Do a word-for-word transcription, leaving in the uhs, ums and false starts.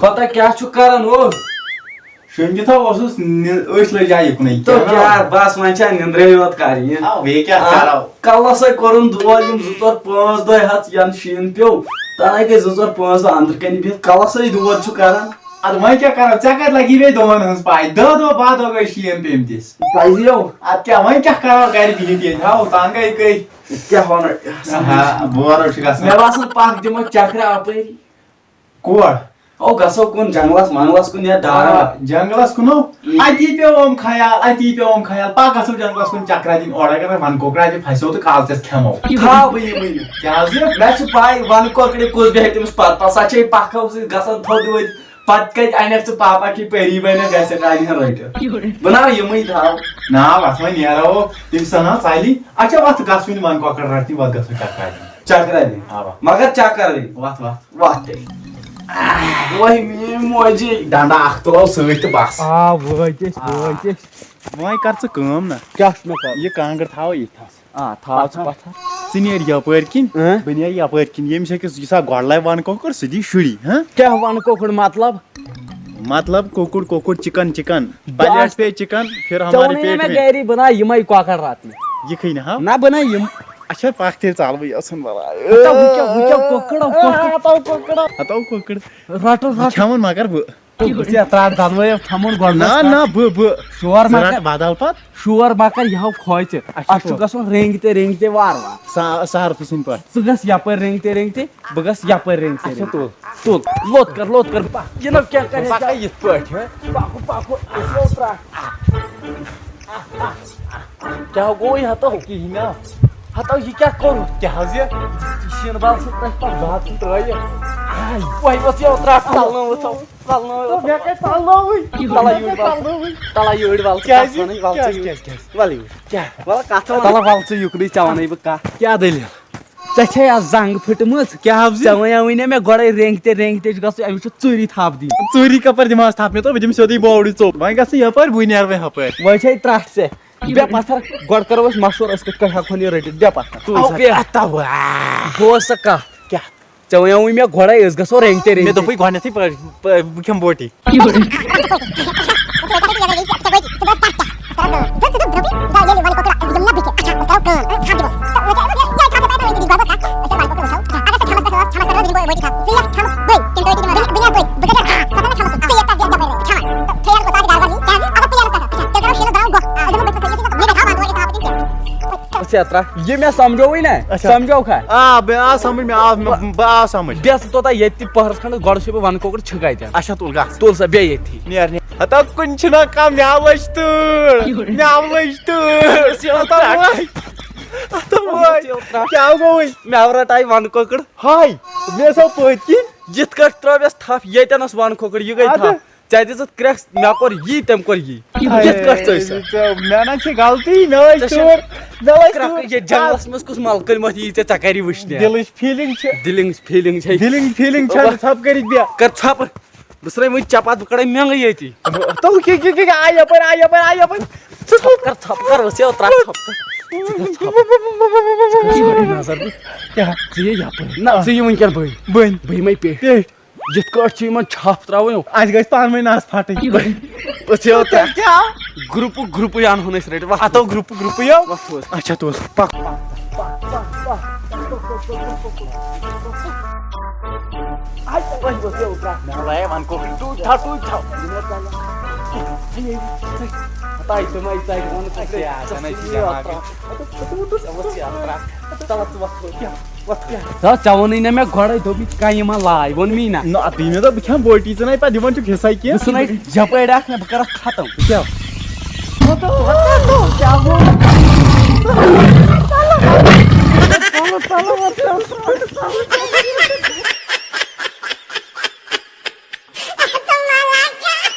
پتہ کیٛاہ چھُ کران ہُہ؟ شۄنٛگِتھ ہا اوسُس، نِ-، أچھ لٔج جایہِ یُکنُے۔ تو کیٛاہ بس وۄنۍ چھا نِندرے یوت کرنہِ؟ آ، بیٚیہِ کیٛاہ آ، کرو؟ کلس ہے کوٚرُن دود، یِم زٕ ژور پانٛژھ دۄہ ہتھ ین شیٖن پیوٚو، تنہٕ گٔے زٕ ژور پانٛژھ دۄہ أنٛدرٕ کنہِ بِہِتھ، کلس ہے دود چھُ کران۔ ادٕ وۄنۍ کیٛاہ کرو؟ ژےٚ کتہِ لگی بیٚیہِ دۄہن ہٕنٛز پاے؟ دہ دۄہ باہ دۄہ گٔے شیٖن پیمتِس۔ پزیو۔ ادٕ کیٛاہ، وۄنۍ کیٛاہ کرو گرِ بِہِتھ ییٚتہِ؟ ہاو، تنگے گٔے۔ کیٛاہ ونو؟ آہا، بور حظ چھُ گژھان۔ مےٚ باسان پکھ دِمو چکرا اپٲری۔ کور؟ او گژھو کُن جنگلس منگلس کُن یا ڈارا۔ آ، جنگلس کُن ہو؟ اتی پیوم خیال، اتی پیوم خیال، پکھ گژھو جنگلس کُن چکرا دِنۍ، اورٕ اگر وۄنۍ ونہٕ کۄکرا تہِ پھسیو تہٕ کالہٕ ژےٚ کھٮ۪مو۔ تھاو بہٕ یِمٕے نہٕ۔ کیٛاہ حظ یہِ؟ مےٚ چھِ پاے ونہٕ کۄکرِ کُس بیہہِ تٔمِس پتہٕ، پتہٕ سا چھے پکھو سۭتۍ گژھان تھوٚد ؤتھۍ۔ پتہٕ کتہِ انکھ ژٕ پاپا کی پری بنہِ گژھِ کانہِ ہن رٔٹِتھ؟ بہٕ ناو یِمٕے تھاو۔ نا، وتھ وۄنۍ نیرو، تٔمِس سنا ژلہِ۔ اچھا، وتھ گژھ وۄنۍ ونہٕ کۄکر رٹنہِ، وتھ گژھو چکرا دِنہِ۔ چکرا دِنہِ؟ آ، وتھ۔ مگر چکر دِنہِ۔ وتھ، وتھ۔ وتھ تیٚلہِ۔ وۄنۍ میٲنۍ موجی۔ ڈنڈا اکھ تُلو سۭتۍ تہٕ بس۔ آ، وٲتۍ أسۍ، آ۔ وٲتۍ أسۍ۔ وۄنۍ کر ژٕ کٲم نا۔ کیٛاہ چھُ مےٚ کرُن؟ یہِ کانٛگٕر تھاو ییٚتہِ تھس۔ آ، تھاو ژٕ پتھر۔ پتھر۔ ژٕ نیر یپٲرۍ کِنۍ، اۭں۔ بہٕ نیرٕ یپٲرۍ کِنۍ۔ ییٚمِس ہیٚکہِ یُس ہسا گۄڈٕ لبہِ ونہٕ کۄکُر، سُہ دی شُری، ہاں؟ کیٛاہ ونہٕ کۄکُر مطلب؟ مطلب کۄکُر، کۄکُر، چکن، چکن۔ بس۔ پلیٹ پے چکن، پھر ژےٚ ہمارے ووٚنُے نا پیٹ مےٚ میں۔ گری بناو یِمے کۄکر رٹنہِ۔ یہِ کھے نہ ہاو۔ نہ بناو یِم۔ اچھا، پکھ تیٚلہِ ژالوٕے یٲژَن بناو۔ ہتو وٕچھو، وٕچھو کۄکر، آ، کۄکر۔ ہتو کۄکر۔ ہتو کۄکر۔ رٹو، رٹو۔ کھٮ۪من مگر بہٕ۔ تو بہٕ ژےٚ ترٛٹھ دۄنوَے کھٮ۪مون گۄڈٕ نہ، بس نہ، بہٕ، بہٕ۔ شور ژٕ ما رٹ کر۔ بدل پتہٕ۔ شور ما کر، یہِ ہاو کھوژِ۔ اچھا، اَسہِ چھُ تو۔ گژھُن رٔنٛگۍ تہِ، رٔنٛگۍ تہِ وارٕ وارٕ۔ سا-، سہرپہٕ سٕنٛدۍ پٲٹھۍ۔ ژٕ گژھ یپٲرۍ رٔنٛگۍ تہِ، رٔنٛگۍ تہِ، بہٕ گژھ یپٲرۍ رٔنٛگۍ تہِ، اچھا، رٔنٛگۍ تہِ۔ تُل۔ تُل، لوٚت کر، لوٚت کر۔ یہِ نہ کیٛاہ کرِ بہٕ پکے یِتھ پٲٹھۍ، ہہ؟ پکو، پکو، أسۍ وٲتۍ ترٛٹھ۔ کیٛاہ گوٚو یہِ ہتو؟ کِہیٖنۍ نہ۔ ہتو، یہِ کیٛاہ کوٚرُتھ؟ کیٛاہ حظ یہِ؟ شیٖنہٕ بال سۭتۍ ترٛٹھ پتہٕ۔ بہٕ حظ چھُس ترٛٲیِتھ۔ آے۔ وۄنۍ ؤژھ یہِ ترٛٹھ تلنہٕ ؤژھ۔ ژلنٲوٕے۔ مےٚ کتہِ ژلنٲوٕے؟ تلہ یوٗرۍ وَل۔ مےٚ کتہِ ژلنٲوٕے؟ تلہ یوٗرۍ وَل ژٕ کیٛازِ؟ کتھ وَنَے، وَل ژٕ کیٛازِ؟ یوٗرۍ۔ کیٛازِ؟ کیٛازِ؟ وَل یوٗرۍ۔ کیٛاہ؟ وَل کَتھ وَن۔ تلہ وَل ژٕ یُکنُے، ژےٚ وَنَے بہٕ کَتھ۔ کیٛاہ دٔلیٖل؟ ژےٚ چھے اَز زنٛگ پھٕٹمٕژ۔ کیٛاہ حظ؟ ژےٚ وَنیٛاوُے نا مےٚ گۄڈَے رینٛگۍ تہِ رینٛگۍ تہِ چھُ گژھُن، أمِس چھُ ژوٗری تھَپھ دِنۍ۔ ژوٗری کَپٲرۍ دِمہٕ ہَس تھَپھ؟ مےٚ دوٚپ بہٕ دِمہٕ سیوٚدُے بوڑُے ژوٚپ۔ وۄنۍ گژھ ژٕ یَپٲرۍ، بٕے نیرٕ وۄنۍ ہُپٲرۍ۔ وۄنۍ چھے ترٛٹھ ژےٚ۔ بیٚہہ پَتھَر، گۄڈٕ کَرو أسۍ مَشوَرٕ، أسۍ کِتھ کَنۍ ہٮ۪کہون یہِ رٔٹِتھ۔ بیٚہہ پَتھَر۔ تُل سا۔ بیٚہہ۔ اَتھ تَوَے۔ بوز سا کَتھ۔ کیٛاہ؟ ژےٚ وَنیٛاوُے مےٚ گۄڈَے، أسۍ گژھو رینٛگۍ تہِ رینٛگۍ۔ مےٚ دوٚپُے گۄڈٕنٮ۪تھٕے پٲٹھۍ، پٲ-، بہٕ کھٮ۪مہٕ بوٹی۔ ژےٚ ترٛٹھ۔ یہِ مےٚ سمجھووُے نا؟ اچھا۔ سمجھو کھا؟ آ، بہٕ آو سمجھ، مےٚ آو، مےٚ، بہٕ آو سمجھ۔ بیٚہہ ژٕ توٚتام ییٚتہِ تہِ پٔہرَس کھنٛڈَس، گۄڈٕ وٕچھِ بہٕ وَنہٕ کۄکُر چھُ کَتٮ۪ن۔ اچھا، تُل گژھ۔ تُل سا بیٚہہ ییٚتھی۔ نیر، نیر۔ ہتا کُنہِ چھُنہ کانٛہہ، مےٚ لٔج تۭر، مےٚ لٔج تۭر۔ ہتا وٲے، ہتا وٲے۔ کیٛاہ گوٚوُے؟ مےٚ رَٹایہِ وَنہٕ کۄکُر۔ ہاے، مےٚ ٲسا پٔتۍ کِنۍ۔ یِتھ کٲٹھۍ ترٛٲوٮ۪س تھپھ، ییٚتٮ۪نَس وَنہٕ کۄکُر، یہِ گٔے اَدٕ۔ تھپھ۔ ژےٚ دِژٕتھ کرٛٮ۪کھ، مےٚ کوٚر یی، تٔمۍ کوٚر یی۔ ہاے، کِتھ کٲٹھۍ ژٔج سۄ؟ ژےٚ، مےٚ نہ چھِ غلطی، مےٚ لٔج ژےٚ چھےٚ تۭر، مےٚ لٔج کرٛٮ۪کھ تۭر۔ یہِ جنٛگلَس منٛز کُس مَلکٔلۍ مۄتھ یی ژےٚ، ژےٚ کَری وٕچھنہِ؟ دِلٕچ feeling چھِ۔ دِلِنٛگ feeling چھے۔ دِلِنٛگ feeling چھےٚ، اوہ۔ ژھۄپہٕ کٔرِتھ بیٚہہ۔ کر ژھۄپہٕ۔ بہٕ ژھٕنَے وٕنۍ چپاتھ، بہٕ کڑے مٮ۪نٛگٕے ییٚتی۔ تُل، کہِ، کہِ، کہِ، آ یپٲرۍ، آ یپٲرۍ، آ یپٲرۍ۔ ژٕ تُل۔ ژھۄپہٕ کر، ژھۄپہٕ کر، وٕژھ یو ترٛٹھ ژھۄپہٕ کر۔ ژٕ کر ژھۄپہٕ۔ ژٕ کر نظر بہٕ۔ کیٛاہ؟ ژٕ یہِ یپٲرۍ۔ نہ، ژٕ یہِ وٕنکٮ۪ن بٔنۍ۔ بٔنۍ۔ بہٕ یِمَے پیٚٹھۍ۔ پیٚٹھۍ۔ یِتھ کٲٹھۍ چھِ یِمن چھپھ ترٛاوٕنۍ۔ اَسہِ گژھِ پانہٕ ؤنۍ نس پھٹٕنۍ۔ بٔنۍ۔ بہٕ ژھیو ترٛٹھ۔ کیٛاہ؟ گروپہٕ، گروپٕے اَنہون أسۍ رٔٹِتھ۔ وۄتھ۔ ہتو گروپہٕ، گروپٕے یو۔ وۄتھ۔ اچھا، تُل، پکھ۔ ژےٚ ووٚنُے نہ مےٚ گۄڈَے، دوٚپ یہِ کَنہِ ما لاے، ووٚن مے نہ۔ نہ، اَدٕ مےٚ دوٚپ، بہٕ کھٮ۪مہٕ بوٹی، ژٕ نَے پَتہٕ دِوان چھُکھ حِصَے کینٛہہ۔ ژٕ ژھٕنَے یَپٲرۍ اَکھ، نہ بہٕ کَرَکھ ختم۔ کیٛاہ؟ کیٛاہ گوٚو؟